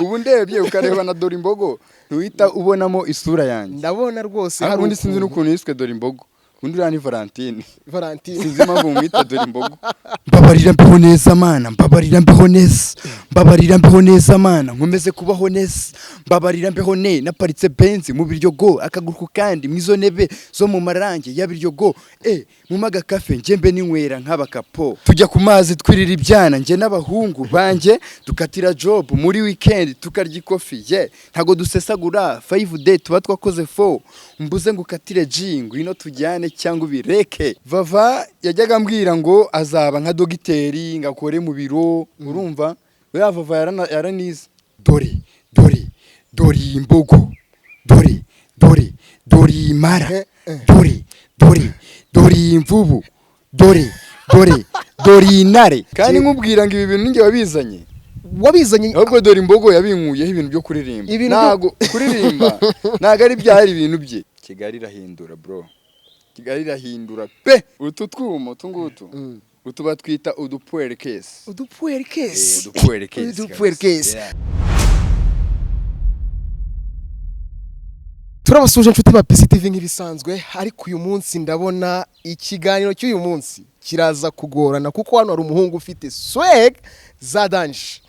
Ubu ndebye ukareba na Dore Imbogo, ntuhita ubonamo isura yanjye? Ndabona rwose. Ariko Hari ubundi sinzi ukuntu. n'ukuntu yiswe Dore Imbogo. Ubundi uriya ni Valentine. Valentine. Sinzi impamvu mumwita Dore Imbogo. Mbabarira mbeho neza, Mana, mbabarira mbeho neza, mbabarira mbeho neza, Mana, nkomeze kubaho neza, mbabarira mbeho ne. Naparitse Benz mu Biryogo, akaguru kandi mwizo ntebe zo mu marange ya Biryogo. Mu maga kafe njye mbe ninywera nk'abakapo, tujya ku mazi twirira ibyana, njye n'abahungu banjye dukatira job muri weekend, tukarya ikofi ye, ntago dusesagura. 5 day tuba twakoze 4. Mbuze ngo ukatire G, ngwino tujyane cyangwa ubireke. Vava yajyaga ambwira ngo azaba nka dogiteri, ngo akore mu biro. Urumva uriya Vava yaranize. Dore, dore, dore iyi mbogo, dore, dore, dore iyi mara, dore, dore, dore iyi mvubu, dore, dore, dore iyi ntare. Kandi nkubwira ngo ibi bintu ninjye wabizanye. Wabizanye. Ahubwo Dore Imbogo yabinkuyeho ibintu byo kuririmba. Ibintu Ntago kuririmba, ntago ari byari ibintu bye. Kigali irahindura, bro, Kigali irahindura pe. Utu twuma, utu ngutu, utu batwita udupuweri kesi. Udupuweri kesi. Udupuweri kesi. Udupuweri kesi. Yeah. Turabasuje inshuti ba PCTV nk'ibisanzwe, ariko uyu munsi ndabona ikiganiro cy'uyu munsi kiraza kugorana, kuko hano hari umuhungu ufite swag za danger.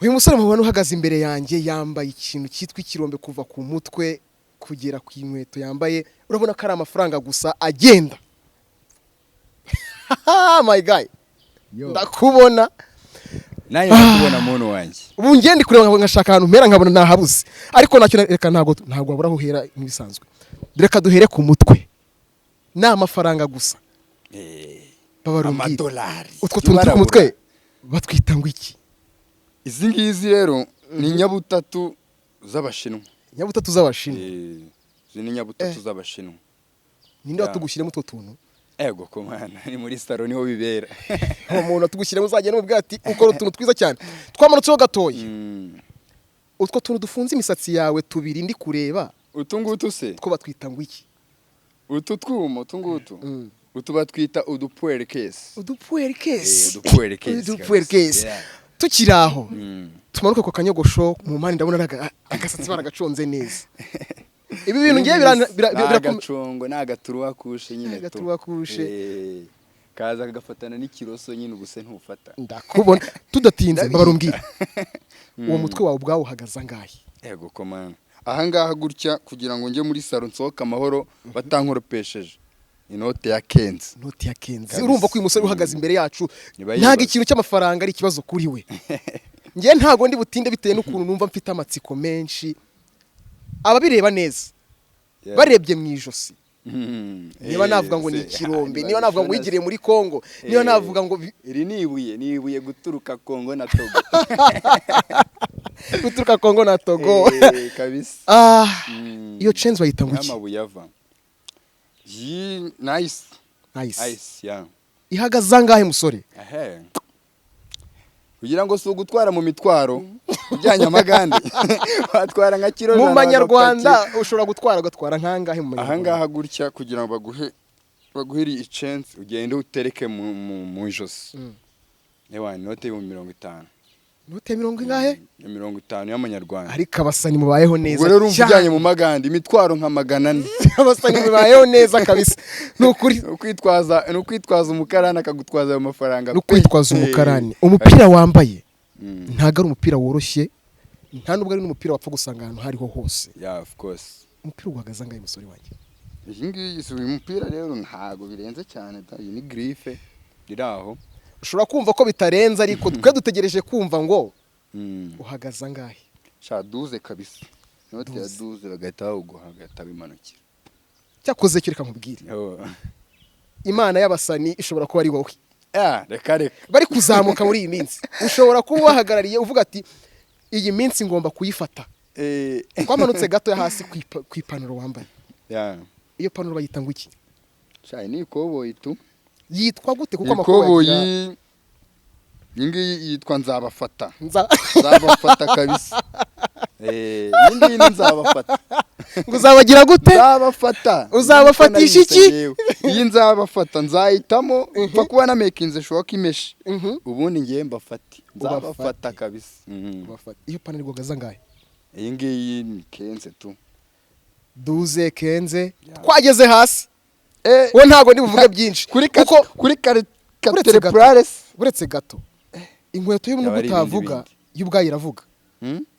Uyu musore mubona uhagaze imbere yanjye yambaye ikintu cyitwa ikirombe kuva ku mutwe kugera ku inkweto yambaye. Urabona ko ari amafaranga gusa agenda. My guy, ndakubona. Nanjye ndakubona, muntu wanjye. Ubu ngende kureba ngashaka ahantu mpera nkabona nahabuze, ariko nacyo reka, ntabwo wabura aho uhera nk'ibisanzwe. Reka duhere ku mutwe, ni amafaranga gusa. Babarumbwire. Amadolari. Utwo tuntu turi ku mutwe batwita ngo iki? Izi ngizi rero ni nyabutatu z'Abashinwa. Nyabutatu z'Abashinwa? Izi ni nyabutatu z'Abashinwa. Ninde Ya. watugushyiremo utwo tuntu? Ego komana, ni muri salo niho bibera. Uwo muntu watugushyiremo uzagenda umubwira ati ukora utuntu twiza cyane. Twamanutseho gatoya, utwo tuntu dufunze imisatsi yawe tubiri ndi kureba, Utu ngutu se? Two batwita ngo iki? Utu twuma, utu ngutu, utu batwita udupuweri kesi. Udupuweri kesi. Udupuweri kesi. Udupuweri kesi. Yeah. Tukiri aho, tumanuke ku kanyogosho mu mpande, ndabona ari agasatsi baragaconze neza. Ibi bintu ngiye Ni agacongo, ni agaturuwa kushe nyine tu. Agaturuwa kushe. Kaza kagafatana n'ikiroso nyine, ubuse ntufata. Ndakubona. Tudatinze, Ndabika. mbabarumbwira, uwo mutwe wawe ubwawo uhagaze angahe? Ego komana, ahangaha gutya kugira ngo njye muri salo nsohoke amahoro batankoropesheje, inote ya kenzi. Inoti ya kenzi. Kabisa. Urumva ko uyu musore uhagaze imbere yacu Niba ntabwo yibaza. ikintu cy'amafaranga ari ikibazo kuri we. Njye ntabwo ndi butinde, bitewe n'ukuntu numva mfite amatsiko menshi. Ababireba neza, barebye mu ijosi, niba navuga ngo ni ikirombe, niba navuga ngo wigiriye muri Kongo, niba navuga ngo Iri ni ibuye, ni ibuye guturuka Kongo na Togo. Guturuka Kongo na Togo. Kabisa. Ah, iyo cenzi bayita ngo iki? N'amabuye ava iyi nice. Nice. Ice, yeah. Ihagaze angahe, musore? Ehe. Kugira ngo si ugutwara mu mitwaro ujyanye amagande, watwara nka kiro Mu 100 manyarwanda bagapakira. ushobora gutwara, ugatwara nkangahe mu manyarwanda? Ahangaha gutya, kugira ngo baguhe iri chance, ugende utereke mu ijosi, ewa inote 50,000. Inote ya mirongo ingahe? Ya 50 y'amanyarwanda. Ariko abasani mubayeho neza Ubwo rero urumva cyane. ujyanye mu magande imitwaro nka 400. Abasani mubayeho neza kabisa, ni ukuri. Ni ukwitwaza umukarani akagutwaza ayo mafaranga No pe. kwitwaza umukarani. Umupira wambaye ntabwo ari umupira woroshye, nta nubwo ari n'umupira wapfa gusanga ahantu aho ariho hose. Yeah, of course. Umupira uhagaze angahe, musore wanjye? Iyi ngiyi si uyu mupira rero, ntago birenze cyane da, iyi ni griffe iri aho. Ushobora kumva ko bitarenze, ariko twe dutegereje kumva ngo uhagaze angahe. Sha 12 kabisa, inote ya 12. 12, bagahita bawuguha, bagahita bimanukira. Cyakoze cyo reka nkubwire, Imana y'abasani ishobora kuba ari wowe. Ah, reka reka. Bari kuzamuka muri iyi minsi, ushobora kuba ubahagarariye, uvuga ati iyi minsi ngomba kuyifata. Twamanutse gato hasi ku ipantaro wambaye. Iyo pantaro bayita ngo iki? Sha iyi ni ikoboyi tu. Yitwa gute? Kuko amakoboyi Ikoboyi agira iyi ngiyi yitwa Nzabafata. Nza Nzabafata kabisa. Iyi ngiyi ni Nzabafata. Ngo uzabagira gute? Nzabafata. Uzabafatisha iki? Ngewe. Iyi nzabafata, nzahitamo mfa kuba namekinze shoka imeshe, ubundi ngiye mbafate, nzabafata Ubafate. kabisa. Ubafate. Iyo pantaro iguhagaze angahe? Iyi ngiyi ni quinze tu. 12, 15. Twageze hasi. Eh, wowe ntabwo ndi buvuge byinshi kuri kuko kuri kare Uretse gato. katereplare. Uretse gato, inkweto Yaba y'ubuntu ari ibindi utavuga bindi. yo ubwayo iravuga,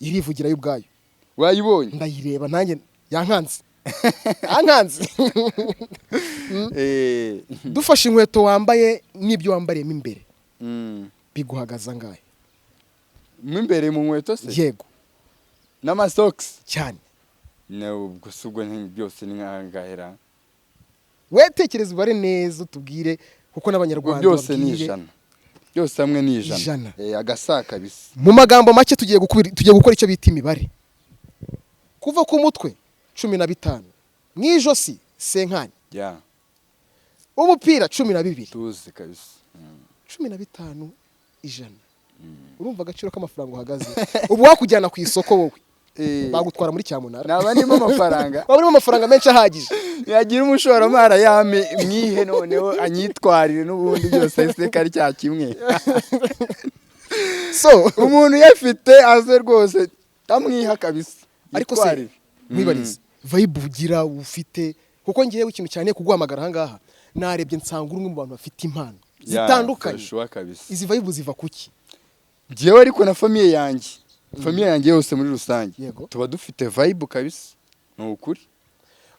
irivugira yo ubwayo. Wayibonye? Ndayireba nanjye yankanze, yankanze. Dufashe inkweto wambaye n'ibyo wambariyemo imbere, biguhagaze angahe? Mo imbere mu nkweto se? Yego. N'amasokisi? Cyane. No, ubwo si ubwo byose ni nk'ahangahera. We tekereza ubare neza utubwire, kuko Ubwo n'Abanyarwanda byose ni babwire. 100, byose hamwe ni 100. 100. Eh, agasa kabisa. Mu magambo make, tugiye gukora icyo bita imibare. Kuva ku mutwe 15, mu ijosi 50, umupira 12. Tuzi kabisa. 15, 100. Urumva agaciro k'amafaranga uhagaze? Ubu wakujyana ku isoko wowe, bagutwara muri cyamunara. Naba ndimo amafaranga. Waba urimo amafaranga menshi ahagije. Yagira umushoramari yame mwihe, noneho anyitwarire, n'ubundi byose ese ko ari cya kimwe. So umuntu uyafite aze rwose, amwiha kabisa. Ariko se Yitwarire. nkwibarize, vibe ugira, ufite, kuko ngewe ikintu cyane kuguhamagara ahangaha, narebye nsanga uri umwe mu bantu bafite impano zitandukanye. For sure kabisa. Izi vibe ziva kuki? Njyewe ariko na famille yanjye, famille yanjye yose muri rusange, tuba dufite vibe kabisa, ni ukuri.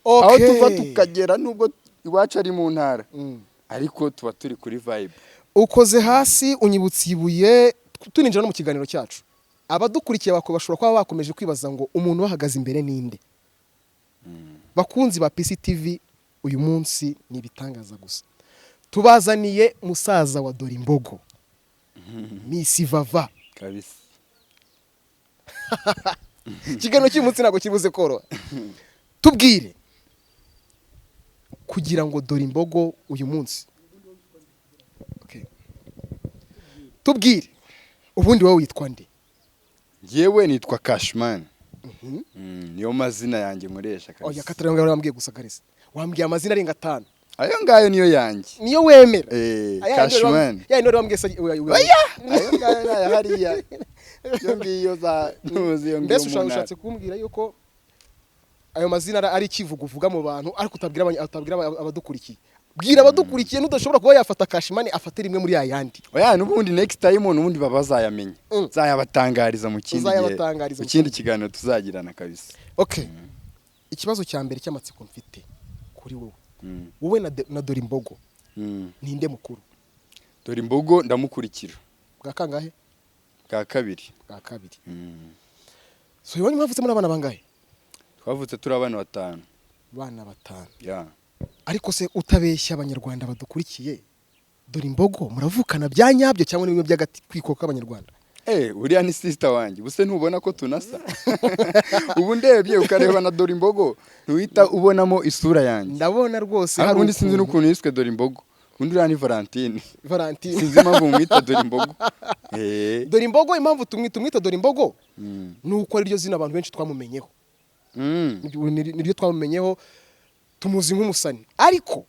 Aho tuva tukagera, nubwo iwacu ari mu ntara, ariko tuba turi kuri vibe. Ukoze hasi unyibutsa ibuye. Tuninjira no mu kiganiro cyacu, abadukurikiye bashobora kuba bakomeje kwibaza ngo umuntu uhagaze imbere ninde? Bakunzi ba PCTV, uyu munsi ni ibitangaza gusa. Tubazaniye musaza wa Dorimbogo, Miss Vava. Kabisa. Ikiganiro cy'uyu munsi ntabwo kibuze koroha. Tubwire, kugira ngo Dorimbogo uyu munsi, okay. Tubwire, ubundi wowe witwa nde? Njyewe nitwa Cashman. Niyo mazina yanjye nkoresha Oya. kabisa. Katari ngaho wambwiye gusa karese, wambwiye amazina arenga atanu. Ayo ngayo niyo yanjye. Niyo wemera? Eh. Aya Cashman. ya niyo wambwiye se Oya, ayo ngayo ni aya hariya, iyo ngiyo za ntuzi, iyo ngiyo Mbese mu ushaka ntara. ushatse kumbwira yuko ayo mazina ari ikivugo uvuga mu bantu, ariko utabwira abadukurikiye? Bwira abadukurikiye, n'udashobora kuba yafata Cashman, afate rimwe muri yayandi. Oya, n'ubundi next time n'ubundi baba bazayamenya. Nzayabatangariza mu kindi gihe. Uzayabatangariza mu mu kindi kiganiro tuzagirana kabisa. Okay, ikibazo cya mbere cy'amatsiko mfite kuri wowe, wowe na Dorimbogo, ninde mukuru? Dore Imbogo ndamukurikira. Bwa kangahe? Bwa kabiri. Bwa kabiri. So iwanyu mwavutse muri abana bangahe? Twavutse turi abana batanu. Abana batanu? Ya. Ariko se utabeshya Abanyarwanda badukurikiye, Dorimbogo muravukana bya nyabyo cyangwa ni bimwe by'agatwiko k'Abanyarwanda? Eh, uriya ni sister wanjye. Ubuse ntubona ko tunasa? Ubu ndebye ukareba na Dore Imbogo, ntuhita ubonamo isura yanjye? Ndabona rwose. Ariko Hari ubundi sinzi ukuntu- n'ukuntu yiswe Dore Imbogo. Ubundi uriya ni Valentine. Valentine. Sinzi impamvu mumwita Dore Imbogo. Eh. Dorimbogo, impamvu tumwita Dorimbogo ni uko ariryo zina abantu benshi twamumenyeho. Niryo twamumenyeho, tumuzi nk'umusani. Ariko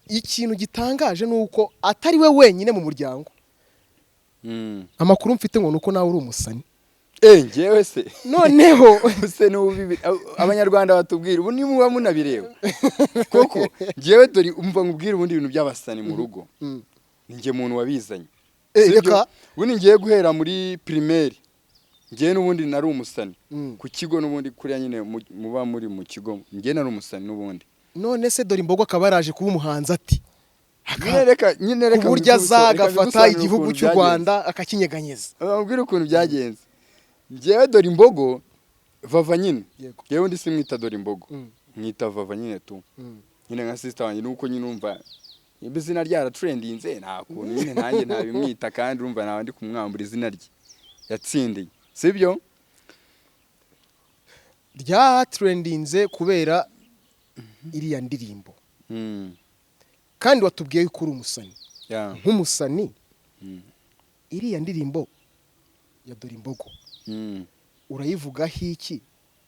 ikintu gitangaje ni uko atari we wenyine mu muryango. Amakuru mfite ngo ni uko nawe uri umusani. Eh, njyewe se? Noneho Se n'ubu Abanyarwanda batubwira, ubu nimuba munabireba koko, njyewe dore umva nkubwire, ubundi ibintu by'abasani mu rugo ni njye muntu wabizanye. Eh, Sibyo? reka. Ubundi ngiye guhera muri primaire, njyewe n'ubundi nari umusani ku kigo, n'ubundi kuriya nyine muba muri mu kigo, njyewe nari umusani n'ubundi. None se Dorimbogo akaba yaraje kuba umuhanzi ati Nyine reka, nyine reka ku buryo aza reka agafata mbigusobanurire igihugu ukuntu cy'u byagenze. Rwanda akakinyeganyeza? Bambwira ukuntu byagenze. Njyewe Dore Imbogo Vava nyine, njyewe undi simwita Dore Imbogo, mwita Vava nyine tu, nyine nka sister wanjye. Nuko nyine umva nimba izina ryaratrendinze, nta kuntu nyine nanjye ntabimwita, kandi urumva naba ndi kumwambura izina rye yatsindiye, sibyo? Ryatrendinze kubera iriya ndirimbo. Kandi watubwiye yuko uri umusani. Nk'umusani, iriya ndirimbo ya Dorimbogo urayivugaho iki?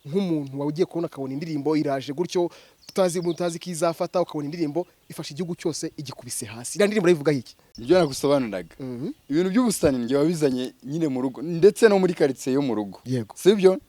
Nk'umuntu wawe ugiye kubona akabona indirimbo iraje gutyo, tutazi, mutazi ko izafata, ukabona indirimbo ifashe igihugu cyose igikubise hasi, iriya ndirimbo urayivugaho iki? Ibyo nagusobanuraga, ibintu by'ubusani njye wabizanye nyine mu rugo ndetse no muri karitsiye yo mu rugo. Sibyo?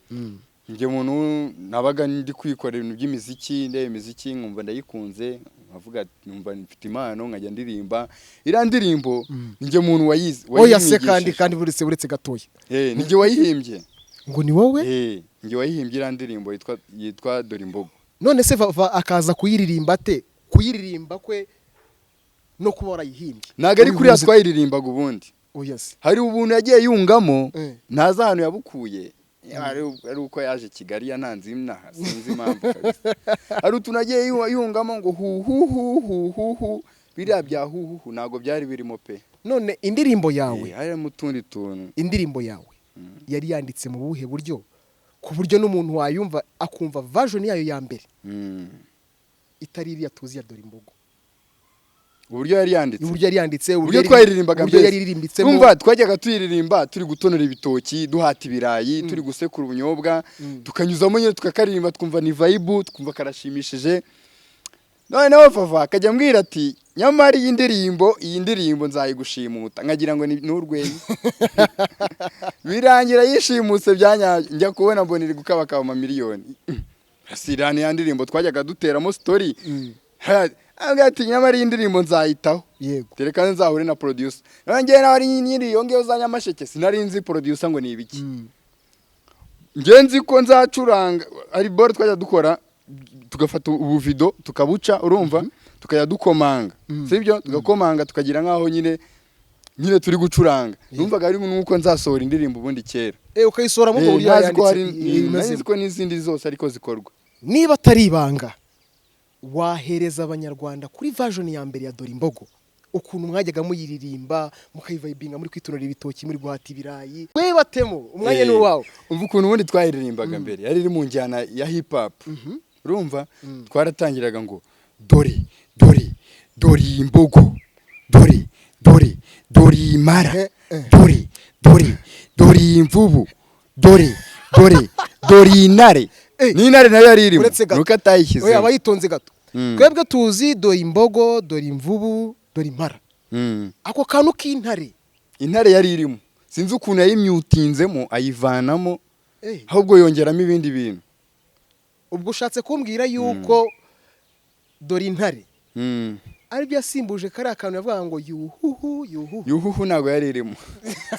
Njye muntu nabaga ndi kwikorera ibintu by'imiziki, ndeba imiziki nkumva ndayikunze, nkavuga ati, numva mfite impano, nkajya ndirimba iriya ndirimbo. Njye muntu wayize Oya se kandi. Wayinyigishije. Kandi buretse gatoya. Eh, njye wayihimbye. Ngo ni wowe? Eh, njye wayihimbye iriya ndirimbo yitwa Dore Imbogo. None se Vava akaza kuyiririmba ate? Kuyiririmba kwe no kuba warayihimbye? Ntabwo ari kuriya Ubihuze- twayiririmbaga ubundi. Oya se. Hari ubuntu yagiye yungamo, ntazi ahantu yabukuye, ari uko yaje Kigali yananze inaha, sinzi impamvu kabisa. Hari utuntu yagiye yungamo ngo hu hu hu hu hu hu, biriya bya hu hu hu ntabwo byari birimo pe. None indirimbo yawe, Harimo utundi tuntu. indirimbo yawe yari yanditse mu buhe buryo, ku buryo n'umuntu wayumva akumva version yayo ya mbere itari iriya tuzi ya Dore Imbogo? Uburyo yari yanditse? Uburyo yari yanditse, Uburyo twayiririmbaga uburyo mbese. yari iririmbitsemo. Urumva twajyaga tuyiririmba turi gutonora ibitoki, duhata ibirayi, turi gusekura ubunyobwa, tukanyuzamo nyine tukakaririmba, twumva ni vibe, twumva karashimishije. Noneho Vava akajya ambwira ati: "Nyamara iyi ndirimbo nzayigushimuta." Nkagira ngo ni urwenya. Birangira yishimutse byanya, njya kubona mbona iri gukabakaba amamiliyoni. Sirani ya ndirimbo twajyaga duteramo story. Ambwira ati: "Nyamara iyi ndirimbo nzayitaho." Tereka nzahure na producer. Nanjye nawe ari nyiri iyo ngiyo za Nyamasheke, sinari nzi producer ngo ni ibiki. Njye nzi ko nzacuranga, ari boro twajya dukora, tugafata ubuvido tukabuca, urumva, tukajya dukomanga, sibyo? Tugakomanga tukagira nkaho nyine turi gucuranga. Numvaga ari nuko nzasohora indirimbo ubundi kera. Ukayisohora muri ubwo buryo Ntazi ko hari yanditse imeze. Nari ko n'izindi zose ariko zikorwa. Niba atari ibanga, wahereza Abanyarwanda kuri version ya mbere ya Dore Imbogo, ukuntu mwajyaga muyiririmba, mukayivayibinga muri kwitonora ibitoki, muri guhata ibirayi? We batemo umwanya ni uwawe. Umva ukuntu ubundi twayiririmbaga mbere, yari iri mu njyana ya hip hop, urumva twaratangiraga ngo: "Dore, dore, dore iyi mbogo, dore, dore, dore iyi mara, dore, dore, dore iyi mvubu, dore, dore, dore iyi ntare." N'intare nayo yari irimo. Uretse gato. Nuko atayishyizeho. Oya, aba yitonze gato. Twebwe tuzi dore imbogo, dore imvubu, dore impara. Ako kantu k'intare? Intare yari irimo, sinzi ukuntu yayimyutinzemo ayivanamo, ahubwo yongeramo ibindi bintu. Ubwo ushatse kumbwira yuko dore intare aribyo yasimbuje kariya kantu yavuga ngo yuhuhu yuhuhu? Yuhuhu ntabwo yari irimo,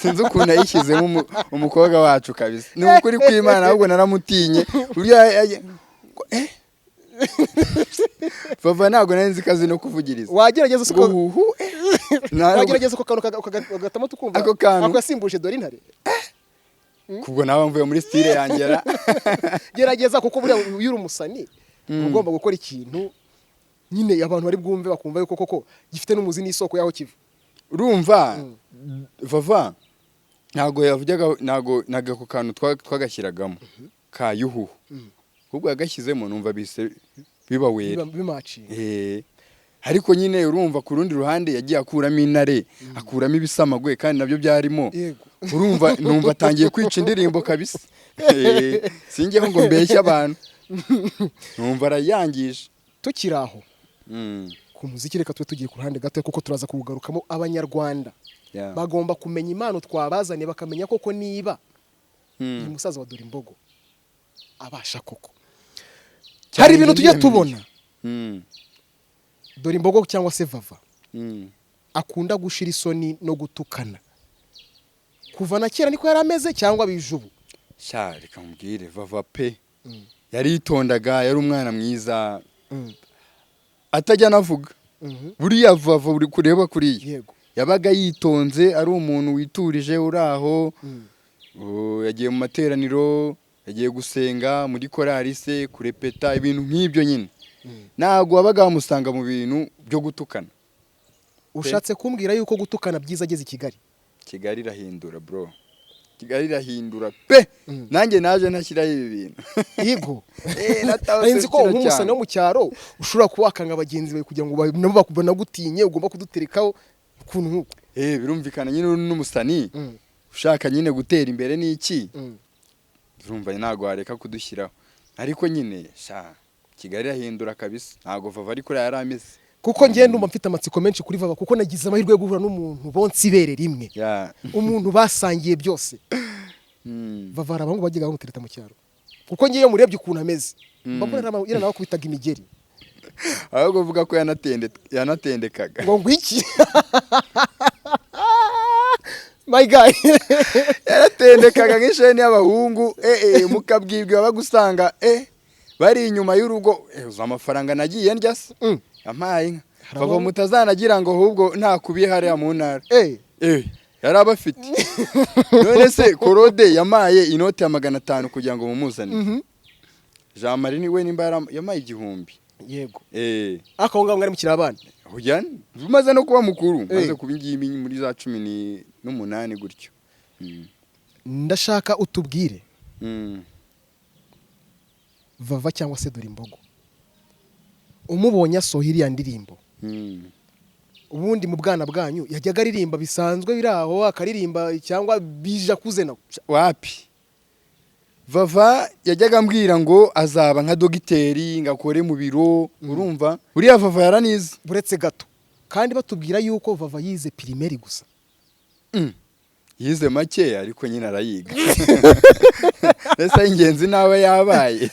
sinzi ukuntu yayishyizemo umukobwa wacu kabisa. Ni ukuri kw'Imana, ahubwo naramutinye uburyo Vava ntabwo nari nzi ko azi no kuvugiriza. Wagerageza se ngo huhu. Wagerageza ako kantu ugatamo tukumva? Ako kantu? Ako yasimbuje dore intare. Kubwo nawe mvuye muri style yanjye ra. Gerageza, kuko buriya iyo uri umusani uba ugomba gukora ikintu nyine abantu bari bwumve, bakumva yuko koko gifite n'umuzi n'isoko y'aho kiva. Urumva Vava ntabwo yavugaga, ntabwo ako kantu twagashyiragamo ka yuhuhu, ahubwo yagashyizemo numva bise biba wera. Bimacinga. Ariko nyine urumva ku rundi ruhande yagiye akuramo intare, akuramo ibisamagwe kandi nabyo byarimo. Urumva numva atangiye kwica indirimbo kabisa. Sinjyeho ngo mbeshye abantu, numva arayangije. Tukiri aho ku muziki, reka tube tugiye ku ruhande gato kuko turaza kuwugarukamo. Abanyarwanda bagomba kumenya impano twabazaniye, bakamenya koko niba uyu musaza wa Dore Imbogo abasha koko. Cyane. Hari ibintu tujya Njye tubona Dore Imbogo cyangwa se Vava akunda gushira isoni no gutukana. Kuva na kera niko yari ameze cyangwa bije ubu? Sha, reka mubwire, Vava pe yaritondaga, yari umwana mwiza, atajya anavuga. Buriya Vava uri kureba kuriya, yabaga yitonze, ari umuntu witurije uri aho. Oh, yagiye mu materaniro, yagiye gusenga muri korari se, kurepeta, ibintu nk'ibyo nyine. Ntabwo wabaga wamusanga mu bintu byo gutukana. Ushatse kumbwira yuko gutukana byiza ageze i Kigali? Kigali irahindura bro, Kigali irahindura pe. Nanjye naje ntashyiraho ibi bintu. Natahutse Nari nzi ko kino nk'umusani cyane. wo mu cyaro ushobora kuba wakanga bagenzi bawe kugira ngo nabo banagutinye, ugomba kuduterekaho ukuntu nk'uko. Birumvikana nyine, uri n'umusani ushaka nyine gutera imbere n'iki, urumva ntabwo wareka kudushyiraho. Ariko nyine sha, Kigali irahindura kabisa, ntabwo Vava ari kuriya yari ameze. Kuko njye ndumva mfite amatsiko menshi kuri Vava, kuko nagize amahirwe yo guhura n'umuntu bonse ibere rimwe, umuntu basangiye byose. Vava, hari abahungu bajyaga bamutereta mu cyaro? Kuko ngiye iyo murebye ukuntu ameze, mba mbona yaranabakubitaga imigeri. Ahubwo uvuga ko yanatendekaga. Ngo iki, my guy? Yaratendekaga nk'isheni y'abahungu, mukabwibwa bagusanga bari inyuma y'urugo. Uzi amafaranga nagiye ndya se? Yampaye inka. Hari Vava mutazanagira ngo ahubwo ntakubiye hariya mu ntara. Yari abafite. None se Korode yamaye inoti ya 500 kugira ngo mumuzane? Jean Marie niwe nimba yamaye 1000. Ariko aho ngaho mwari mukiri abana? Oya, umaze no kuba mukuru, maze kuba ingimbi muri za 18 gutyo. Ndashaka utubwire, Vava cyangwa se Dore Imbogo, umubonye asohoye iriya ndirimbo, ubundi mu bwana bwanyu yajyaga aririmba bisanzwe, biri aho akaririmba, cyangwa bija kuze nawe? Wapi, Vava yajyaga ambwira ngo azaba nka dogiteri, ngo akore mu biro. Urumva uriya Vava yaranize. Buretse gato, kandi batubwira yuko Vava yize primaire gusa. Yize make, ariko nyine arayiga. Ese ingenzi nawe yabaye.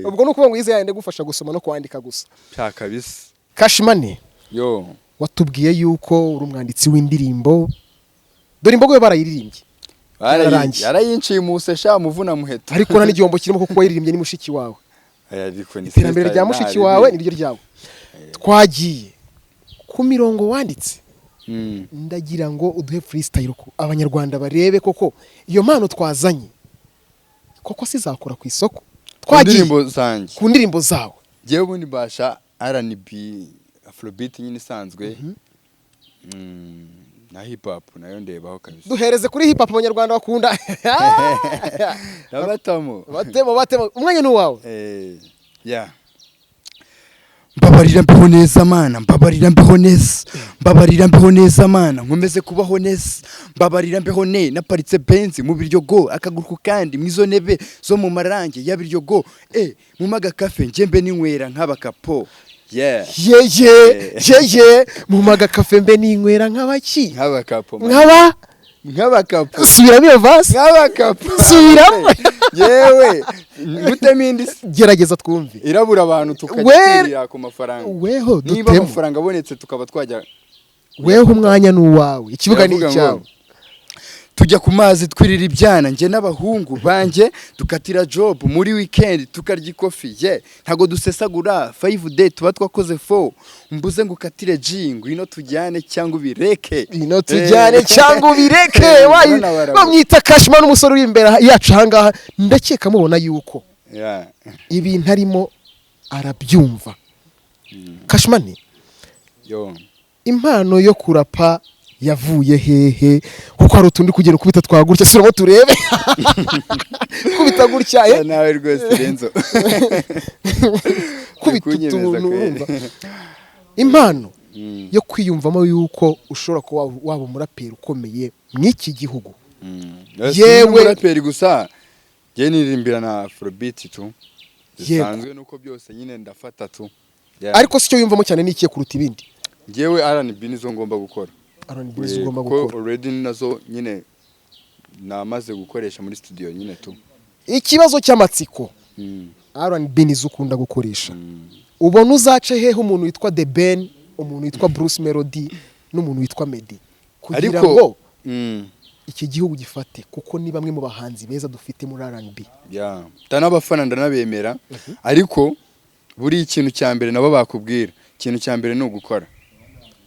Ubwo ni ukuvuga ngo yize yayandi gufasha gusoma no kwandika gusa. Cya kabisa. Cash Money, Yo. watubwiye yuko uri umwanditsi w'indirimbo. Dore Imbogo yo barayiririmbye. Yararangiye. Yarayincimuse sha, muvuna muheto. Ariko nta n'igihombo kirimo, kuko wayiririmbye ni mushiki wawe. Aya, ariko ni Iterambere sister rya mushiki ntari wawe bi. niryo ryawe. Twagiye ku mirongo wanditse. Ndagira ngo uduhe freestyle ko abanyarwanda barebe koko iyo mpano twazanye koko sizakora ku isoko. Ku Twagiye. ndirimbo zanjye? Ku ndirimbo zawe. Njyewe ubundi mbasha R&B, Afrobeat nyine isanzwe, na hip hop nayo ndebaho kabisa. Duhereze kuri hip hop abanyarwanda bakunda. Ndabatamo. Batemo, batemo, umwanya ni uwawe. Yeah. Mbabarira mbeho neza mana, mbabarira mbeho neza, mbabarira mbeho neza mana, nkomeze kubaho neza, mbabarira mbeho ne. Naparitse Benz mu Biryogo, akaguru ku kandi mwizo ntebe zo mu marangi ya Biryogo, mu maga kafe njye ninywera nk'abakapo, yeah. Yeye yeye, mu maga kafe mbe ninywera nk'abaki? Nk'abakapo man. Nk'aba? Nk'abakapo. Subiramo iyo verse. Nk'abakapo. Subiramo. Yewe, gutema indi se? Gerageza twumve. Irabura abantu tukajya kwirira ku mafaranga. Weho Niba dutemo. amafaranga abonetse tukaba twajya. Weho umwanya ni uwawe, ikibuga ni Iravuga ngo, icyawe. Tujya ku mazi twirira ibyana, njye n'abahungu banjye dukatira job muri weekend, tukarya ikofi ye, ntago dusesagura 5 day, tuba twakoze 4. Mbuze ngo ukatire G, ngwino tujyane cyangwa ubireke. Ino tujyane cyangwa ubireke. Ndabona barabura. Bamwita Cashman, umusore uri imbere yacu ahangaha. Ndakeka mubona yuko ibintu arimo arabyumva. Cashman, Yo. impano yo kurapa yavuye hehe? Kuko hari utundi kugera ukubita twagutya, suramo turebe, kubita gutya. Nawe rwose Renzo. Kubita Kunyemeza utuntu. kweli. Urumva impano yo kwiyumvamo yuko ushobora kuba waba umuraperi ukomeye mw'iki gihugu? Yewe, umuraperi gusa, njye niririmbira na Afrobeat tu bisanzwe, nuko byose nyine ndafata tu. Yeah. Ariko si cyo yumvamo cyane ni ikihe kuruta ibindi? Njyewe R&B nizo ngomba gukora. R&B nizo ugomba Kuko gukora. already nazo nyine namaze gukoresha muri studio nyine tu. Ikibazo cy'amatsiko, R&B nizo ukunda gukoresha, ubona uzace hehe umuntu witwa The Ben, umuntu witwa Bruce Melody n'umuntu witwa Meddy, kugira Ariko ngo iki gihugu gifate, kuko ni bamwe mu bahanzi beza dufite muri R&B? Yeah. Ndanabafana, ndanabemera, ariko buri ikintu cya mbere nabo bakubwira, ikintu cya mbere ni ugukora.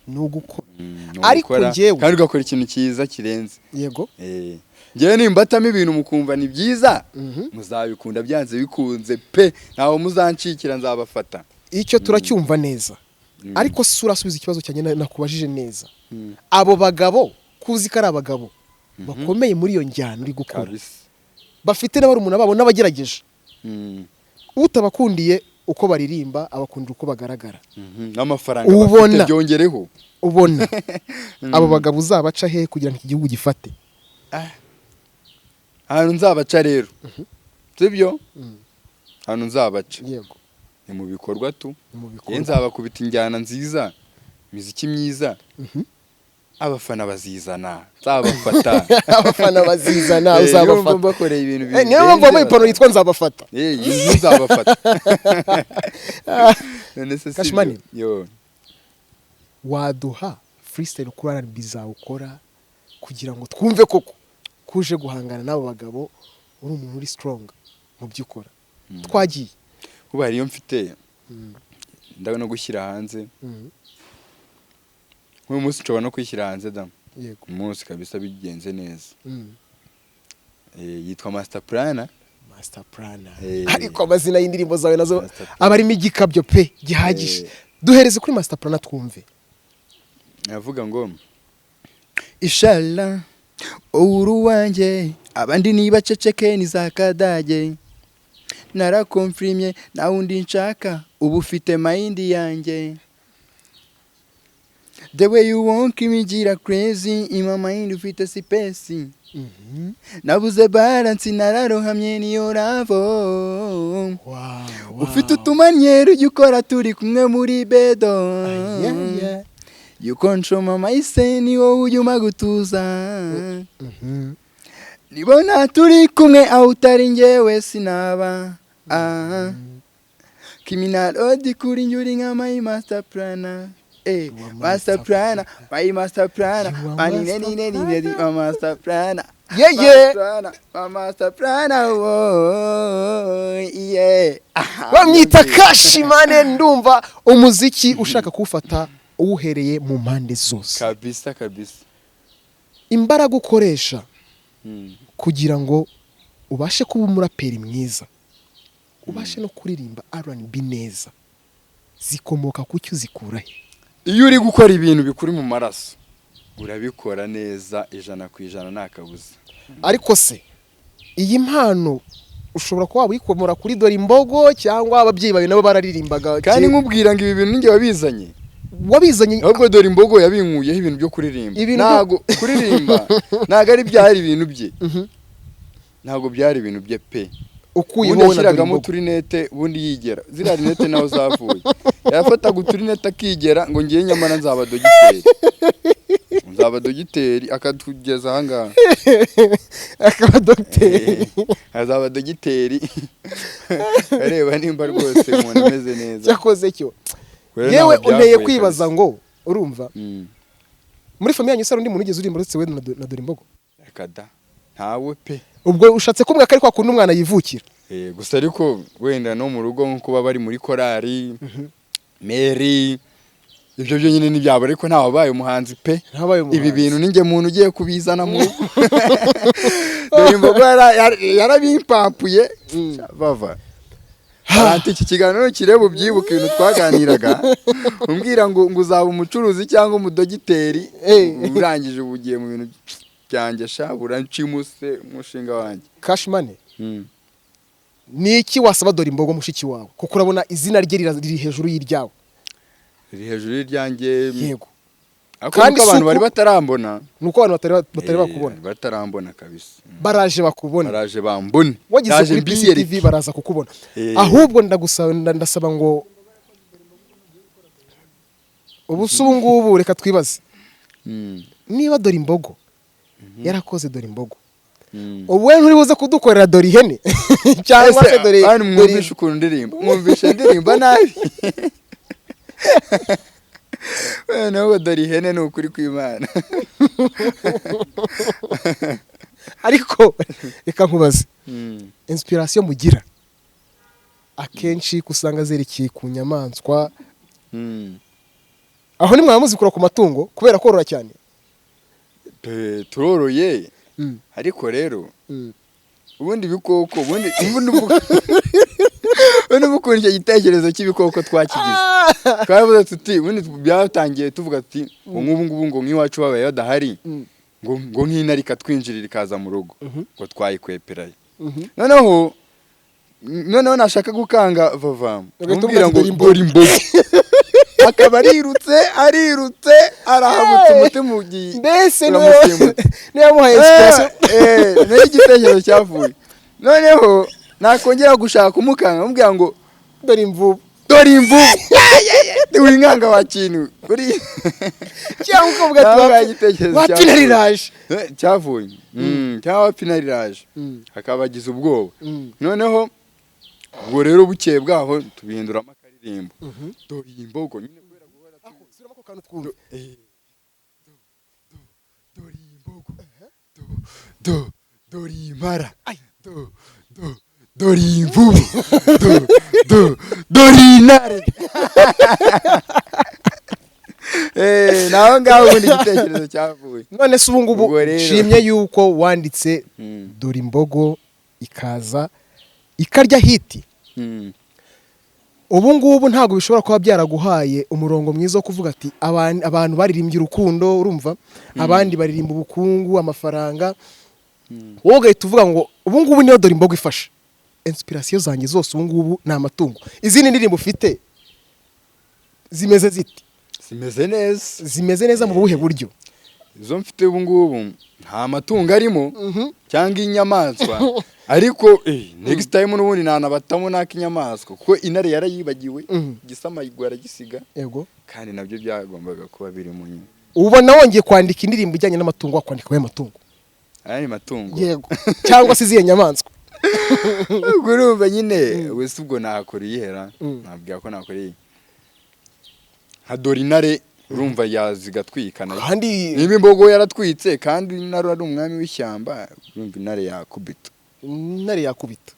Ni ugukora. Ni Ariko ugukora, njyewe kandi ugakora ikintu cyiza kirenze. Njyewe nimbatamo ibintu mukumva ni byiza, muzabikunda byanze bikunze pe, ntawe muzancikira, nzabafata. Icyo turacyumva neza, ariko si urasubiza ikibazo cyanjye nakubajije neza. Abo bagabo kuzi ko ari abagabo bakomeye muri iyo njyana uri gukora, bafite n'abarumuna babo n'abagerageje, utabakundiye uko baririmba abakundira uko bagaragara. N'amafaranga Ubona. bafite byongereho. Ubona abo bagabo uzabaca hehe kugira ngo iki gihugu gifate? Ahantu nzabaca rero, Sibyo? Hano nzabaca ni mu bikorwa tu. Ni mu Ye, bikorwa. nzabakubita injyana nziza, imiziki myiza, abafana bazizana, nzabafata. Abafana bazizana. Eh, niyo mpamvu Uzabafata. mbakoreye ibintu Eh, niyo mpamvu wambaye ipantaro yitwa "Nzabafata". Eh, iyi nzabafata. None se si Cash Money. byo? Yo. Waduha freestyle kuri R&B zawe ukora kugira ngo twumve koko kuje guhangana n'abo bagabo, uri umuntu uri strong mu byo ukora? Twagiye. Kuba hariyo mfite ndabona no gushyira hanze. Nk'uyu munsi nshobora no kwishyira hanze da. Umunsi kabisa bigenze neza. Eh, yitwa Master Plana. Master Plana. Eh. Ariko amazina y'indirimbo zawe nazo Master Plana. aba arimo igikabyo pe gihagije. Eh. Duhereze kuri Master Plana twumve. Navuga ngo inshallah uri uwanjye, abandi nibaceceke ni za kadage, narakomfirimye nta wundi nshaka, ubu ufite mind yanjye. The way you walk imigira crazy in my mind, ufite space, nabuze balance, nararohamye, niyo love. Ufite utumanyero ujya ukora turi kumwe muri bed. You control my mind, ni wowe ujya umpa gutuza. Nibona turi kumwe, aho utari njyewe sinaba. Ah. Kiminarodi kuri njye uri nka my master planner. Eh, You are master master planner, my master planner, You are mani master neni neni neni, my master planner. Yeah. Master planner, my master planner, oh, yeah. Bamwita Cash Money. Ndumva umuziki ushaka kuwufata uwuhereye mu mpande zose. Kabisa kabisa. Imbaraga ukoresha kugira ngo ubashe kuba umuraperi mwiza, ubashe no kuririmba R&B neza, zikomoka ku cyo uzikura he? Iyo uri gukora ibintu bikuri mu maraso, urabikora neza 100%, nta kabuza. Ariko se iyi mpano ushobora kuba waba uyikomora kuri Dore Imbogo, cyangwa ababyeyi bawe nabo bararirimbaga? Kandi nkubwira ngo ibi bintu ninjye wabizanye. Wabizanye? Ahubwo Dore Imbogo yabinkuyeho ibintu byo kuririmba. Ibintu Ntabwo kuririmba, ntabwo ari byari ibintu bye, ntabwo byari ibintu bye pe. Ukuye Ubundi wowe na Dore yashyiragamo Imbogo. uturinete, ubundi yigera ziriya rinete naho zavuye, yafataga uturinete akigera ngo ngiye, nyamara nzaba dogiteri, nzaba dogiteri, akatugeza ahangaha. Akaba dogiteri. Eh, azaba dogiteri, areba nimba rwose umuntu ameze neza. Cyakoze cyo Rero yewe ntaho unteye byavuye kwibaza kabisa. ngo urumva muri famille yanyu se hari undi muntu ugeze uririmba uretse we na Dore Imbogo? Reka da, ntawe pe. Ubwo ushatse kumbwira ko ari kwa kundi umwana yivukira? Eh, gusa ariko wenda no mu rugo nko kuba bari muri korari meri, ibyo byo nyine ntibyaba, ariko ntawabaye umuhanzi pe. Ntabaye umuhanzi. Ibi bintu ninjye muntu ugiye kubizana mu rugo. Dore Imbogo yarabimpampuye bava. Ati iki kiganiro kireba ubyibuke, ibintu twaganiraga umbwira ngo uzaba umucuruzi cyangwa umudogiteri. Eh. Urangije ubu ugiye mu bintu byanjye sha, uranshimuse umushinga wanjye. Cash Money. Ni iki wasaba Dore Imbogo mushiki wawe, kuko urabona izina rye riri hejuru y'iryawe? Riri hejuru y'iryanjye. Yego. Ariko Kandi nuko abantu si bari batarambona. Nuko abantu batari Eh, bakubona. Batarambona kabisa. Baraje bakubona. Baraje bambone. Wageze Ndaje kuri mbiyereke. PCTV baraza kukubona. Eh. Ahubwo ndagusaba, ndasaba ngo ubu se ubu ngubu reka twibaze niba Dore Imbogo yarakoze Dore Imbogo, ubu we nturi buze kudukorera Dore Ihene cyangwa se Ese, dore bantu dore mwumvishe ukuntu ndirimba, mwumvishe ndirimba nabi noneho dore ihene, ni ukuri kw'Imana. Ariko reka nkubaze, inspiration mugira akenshi ko usanga zerekeye ku nyamaswa, aho ni mwaba muzikura ku matungo kubera korora cyane? Turoroye, ariko rero ubundi ibikoko, ubundi uvuga ukuntu icyo gitekerezo cy'ibikoko twakigize, twaravuze tuti ubundi byatangiye tuvuga tuti ngo nk'ubu ngubu ngo nk'iwacu babaye badahari, ngo nk'intare ikatwinjirira ikaza mu rugo, ngo twayikweperayo. Noneho nashaka gukanga vava, Ugahita mubwira ngo umubwira ati, dore imbogo, akaba arirutse, arirutse, arahabutse, umutima ugiye Mbese niwe uramusimbutse. niwe wamuhaye inspiration? Nayo igitekerezo cyavuye noneho. Nakongera gushaka kumukanga, mubwira ngo "Dore imvubu." "Dore imvubu, winkanga wa kintu uri." Cyangwa ukavuga ati Nawe igitekerezo "Wapi, cyavuye. nariraje." Cyavuye. Cyangwa "Wapi, nariraje," akaba agize ubwoba. Noneho ubwo rero bukeye bwaho tubihinduramo akaririmbo "Dore imbogo" nyine kubera guhora Subiramo ako kantu twumve. Dore imbogo, do do, dore impara, do do, dore imvubu, do do, dore intare. Naho ngaho ubundi igitekerezo cyavuye. None se ubu ngubu Ubwo rero- nshimye yuko wanditse "Dore imbogo" ikaza ikarya hit. Ubu ngubu ntabwo bishobora kuba byaraguhaye umurongo mwiza wo kuvuga ati abantu baririmbye urukundo, urumva, abandi baririmba ubukungu, amafaranga, wowe ugahita uvuga ngo ubu ngubu niyo "Dore imbogo" ifasha inspiration zanjye zose, ubu ngubu ni amatungo. Izindi ndirimbo ufite zimeze zite? Zimeze neza. Zimeze neza mu buhe buryo? Izo mfite ubu ngubu nta matungo arimo cyangwa inyamaswa, ariko next time n'ubundi nanabatamo n'ak'inyamaswa, kuko intare yarayibagiwe, igisamagwe aragisiga, kandi nabyo byagombaga kuba birimo nyine. Ubona wongeye kwandika indirimbo ijyanye n'amatungo, wakwandika ayo matungo? Aya ni matungo. Yego, cyangwa se izihe nyamaswa? Ubwo urumva nyine wese ubwo nakora iyihera, nabwira ko nakora iyi nka "Dore intare", urumva yazigatwika nayo. Kandi Niba imbogo yaratwitse kandi intare ari umwami w'ishyamba, urumva intare yakubita. Intare yakubita.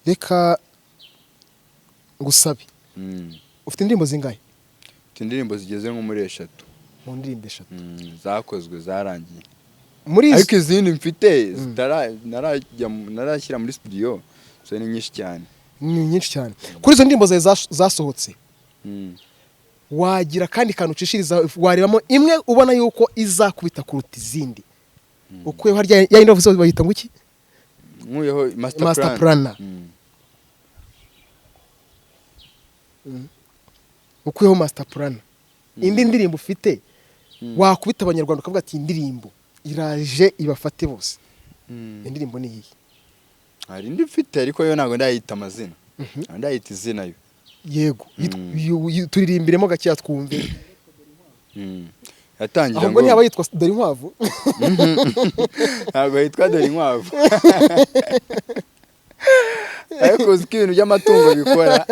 Reka ngusabe, ufite indirimbo zingahe? Mfite indirimbo zigeze nko muri 3. Mu ndirimbo 3? Zakozwe, zarangiye. Muri izo Ariko izindi mfite narashyira muri studio zo ni nyinshi cyane. Ni nyinshi cyane. Kuri izo ndirimbo zawe zasohotse, wagira akandi kantu ucishiriza, warebamo imwe ubona yuko izakubita kuruta izindi, ukuyeho harya ya yindi wavuze bayita ngo iki? Nkuyeho Master Master Plan. Planner. Ukuyeho Master Plan, indi ndirimbo ufite wakubita Abanyarwanda ukavuga ati "Iyi ndirimbo iraje ibafate bose," indirimbo ni iyi? Hari indi mfite, ariko yo ntabwo ndayita amazina. Ntabwo ndayita izina yo. Yego. Turirimbiremo gakeya twumve. Yatangira Ahubwo ngo ntiyaba yitwa "Dore inkwavu"? Ntabwo yitwa "Dore inkwavu", ariko uzi ko ibintu by'amatungo bikora.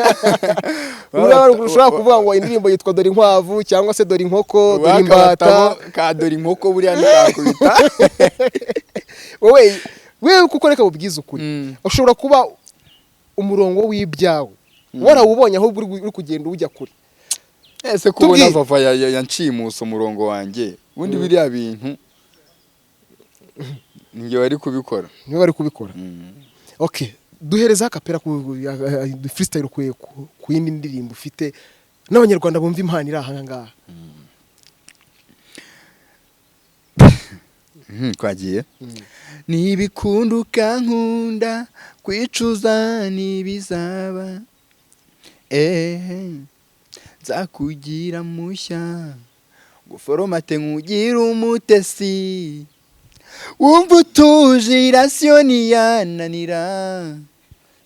Ushobora kuvuga ngo indirimbo yitwa "Dore inkwavu" cyangwa se "Dore inkoko", "Dore imbata". Wakabatamo ka "Dore inkoko" buriya ntikakubita. Wowe wewe, kuko reka bubwize ukuri, ushobora kuba umurongo w'ibyawe warawubonye, ahubwo uri kugenda ujya kure. Ese kubona Tubwire. Vava yanshimusa umurongo wanjye, ubundi biriya bintu ninjye wari kubikora. Niwe bari kubikora. Okay, duhereza a cappella ku freestyle ku yindi ndirimbo ufite, n'Abanyarwanda bumva impano iri aha ngaha. Twagiye. Nibikunda ukankunda, kwicuza ntibizaba, ehe, nzakugira mushya, nguforomate nkugira umutesi, wumva utuje, irasiyo ntiyananira,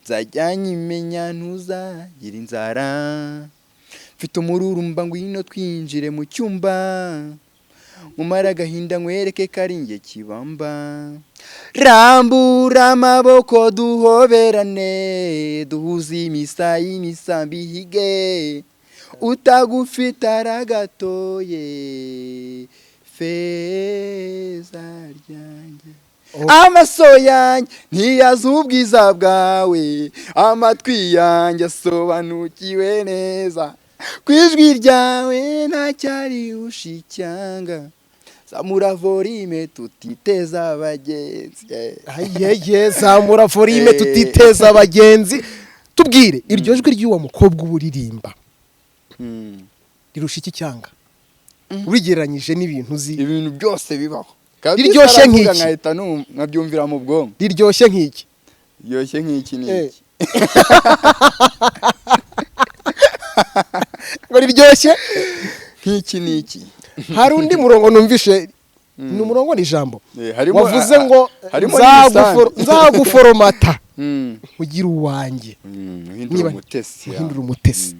nzajya nyimenya, ntuzagira inzara, mfite umururumba, ngwino twinjire mu cyumba, mumara agahinda, nkwereke ko ari njye kibamba, rambura amaboko duhoberane, duhuze imisaya, imisambi ihige, utagufite aragatoye, feza ryanjye. Amaso yanjye ntiyazi ubwiza bwawe, amatwi yanjye asobanukiwe neza ku ijwi ryawe, ntacyari ushicyanga, zamura volume tutiteza abagenzi. Ayeye, zamura volume tutiteza abagenzi. Tubwire, iryo jwi ry'uwo mukobwa uba uririmba rirusha iki cyanga urigereranyije n'ibintu uzi? Ibintu byose bibaho. Riryoshye Kabisa, aravuga nk'iki. nkahita nkabyumvira mu bwonko. Riryoshye nk'iki? Riryoshye nk'iki n'iki. Ngo riryoshye Nk'iki n'iki. Hari undi murongo numvishe, ni umurongo, ni ijambo Harimo wavuze ngo harimo "Nzaguforomata." Nkugire uwanjye. Uhindura Niba umutesi ya. uhindura umutesi,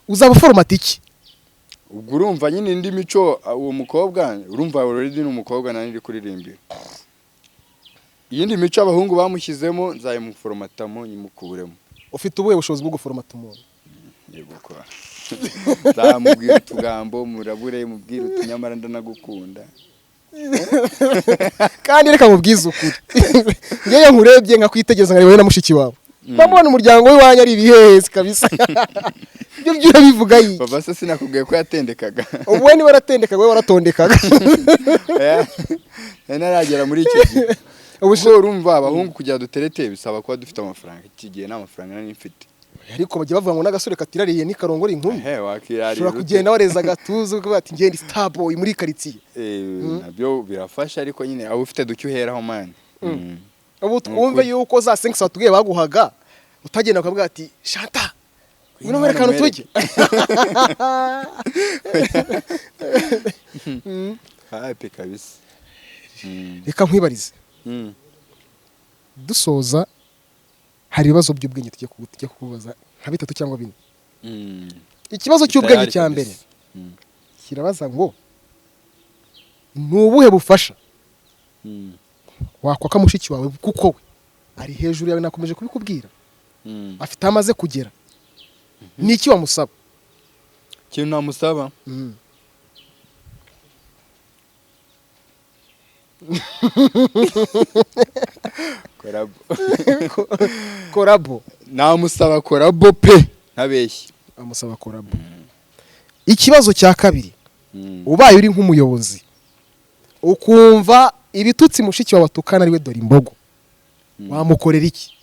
uzaba foromata iki? Ubwo urumva nyine indi mico, uwo mukobwa urumva already ni umukobwa nani iri kuririmbira. Iyindi mico abahungu bamushyizemo nzayimuforomatamo nyimukuremo. Ufite ubuhe bushobozi bwo guforomata umuntu? Yego, kwa nzamubwira utugambo murabure, mubwire uti nyamara ndanagukunda. Kandi reka mubwize ukuri, ngewe nkurebye nkakwitegereza nkareba wowe na mushiki wawe, mbona umuryango w'iwanyu ari ibihehesi kabisa. Ibyo byo urabivuga yiki? Papa se sinakubwiye ko yatendekaga? Ubu we niba waratendekaga, wowe waratondekaga. Nari naragera muri icyo gihe. Ubu Ubwo urumva abahungu kugira duterete bisaba kuba dufite amafaranga. Iki gihe nta mafaranga nari mfite. Ariko bajya bavuga ngo n'agasore katirariye ntikarongora inkumi. Ehe, wakirarira Ushobora ute? kugenda wareza agatuza ukavuga ati ngenda star boy muri karitsiye. Nabyo birafasha, ariko nyine aba ufite duke uheraho, man. Ubu twumve Ukuri. yuko za 5 watubwiye baguhaga utagenda ukavuga ati shanta, ngwino Hano nkwereke ahantu nkwereke. tujye. Happy kabisa. Reka nkwibarize. Dusoza, hari ibibazo by'ubwenge tugiye kukubaza nka bitatu cyangwa bine. Ikibazo cy'ubwenge Tayari cya kabisa. mbere kirabaza ngo ni ubuhe bufasha wakwaka mushiki wawe, kuko we ari hejuru yawe, nakomeje kubikubwira, afite aho amaze kugera? Ni iki wamusaba? Ikintu namusaba, collabo. Collabo. Namusaba collabo pe, ntabeshye. Amusaba collabo. Ikibazo cya kabiri: ubaye uri nk'umuyobozi ukumva ibitutsi mushiki wawe atukana ari we dore imbogo, wamukorera iki?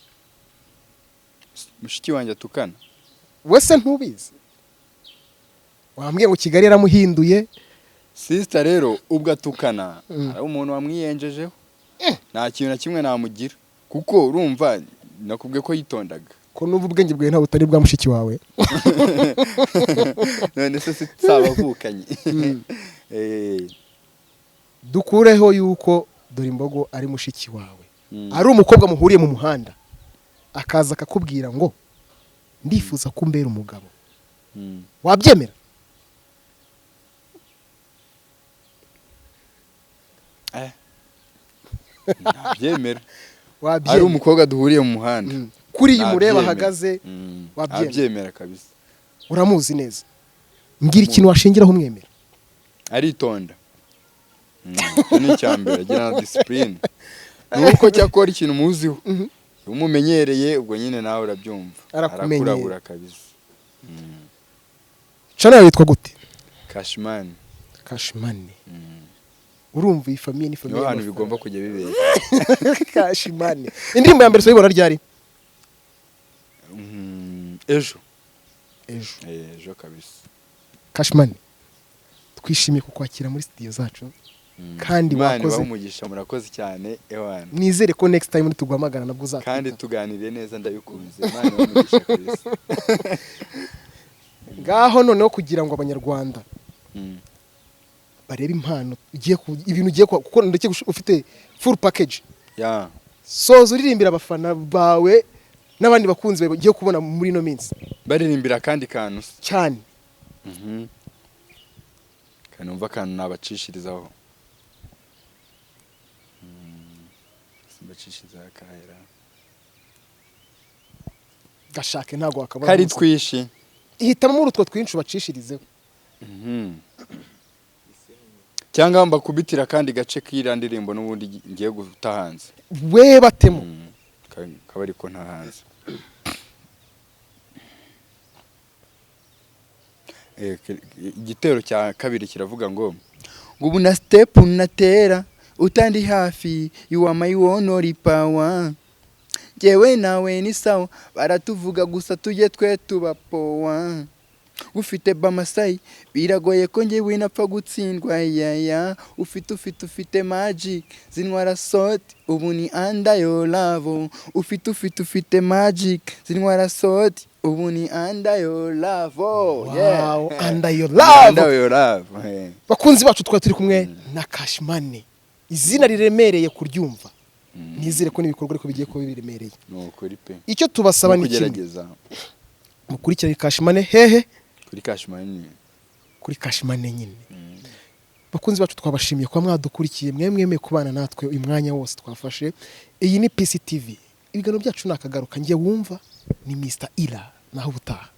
Mushiki wanjye atukana? Wese ntubizi, wambwiye ngo Kigali yaramuhinduye. Sister rero ubwo atukana hari umuntu wamwiyenjejeho, nta kintu na kimwe namugira kuko urumva nakubwiye ko yitondaga. Ko n'ubu ubwenge bwawe ntabwo butari bwa mushiki wawe. None se sabavukanye? Dukureho yuko dore imbogo ari mushiki wawe, ari umukobwa muhuriye mu muhanda akaza akakubwira ngo ndifuza ko umbera umugabo, wabyemera? Nabyemera ari Wabyemera? umukobwa duhuriye mu muhanda. Kuri iyi mureba Nabyemera. ahagaze, wabyemera? Nabyemera kabisa. Uramuzi neza, mbwira ikintu washingiraho umwemera. Aritonda. Icyo ni icya mbere, agira na discipline, ni uko cyakora ikintu muziho umumenyereye, ubwo nyine nawe urabyumva. Arakumenyera. Arakurabura kabisa. Channel yawe yitwa gute? Cashman. Cashman. Urumva iyi famille ni famille Niho hantu y'amafaranga. bigomba kujya bibera. Cashman. Indirimbo ya mbere turayibona ryari? Ejo. Ejo? Ejo kabisa. Cashman, twishimiye kukwakira muri studio zacu kandi Imana wakoze. ibahe umugisha, murakoze cyane ewana. Nizere ko next time nituguhamagara nabwo uzatwita. Kandi tuganiriye neza, ndabikunze. Imana ibahe umugisha kabisa. Ngaho noneho kugira ngo Abanyarwanda barebe impano ugiye ibintu ugiye kuko ndetse ufite full package, soza uririmbira abafana bawe n'abandi bakunzi bawe ugiye kubona muri ino minsi. Baririmbira akandi kantu se? Cyane. Kanumva akantu nabacishirizaho. Simbacishirizaho akahera. Gashake, ntabwo wakabona. Kari Umunsi. twishi. Hitamo muri utwo twinshi ubacishirizeho. Cyangwa mbakubitira akandi gace k'iriya ndirimbo n'ubundi ngiye guta hanze. We batemo. Kaba ariko nta hanze. Igitero cya kabiri kiravuga ngo ubu na step natera utandi hafi, you are my one power, njyewe nawe ni sawa, baratuvuga gusa tujye twe tuba powa, ufite bamasayi biragoye ko njyewe napfa gutsindwa, yaya ufite magic zintwara soti, ubu ni under your love, ufite magic zintwara soti, ubu ni under your love. Wow, under your love. Under your love. Bakunzi bacu, twari turi kumwe na Cashman, izina riremereye kuryumva. Nizere ko n'ibikorwa ariko bigiye kuba biremereye. Ni ukuri pe. Icyo tubasaba No ni kimwe. Kugerageza. Mukurikirane Cash Money hehe? Kuri Cash Money. Kuri Cash Money nyine. Bakunzi bacu, twabashimiye kuba mwadukurikiye, mwe mwemeye kubana natwe uyu mwanya wose twafashe. Iyi ni PCTV, ibiganiro byacu ni akagaruka. Njye wumva ni Mr Ira, naho ubutaha.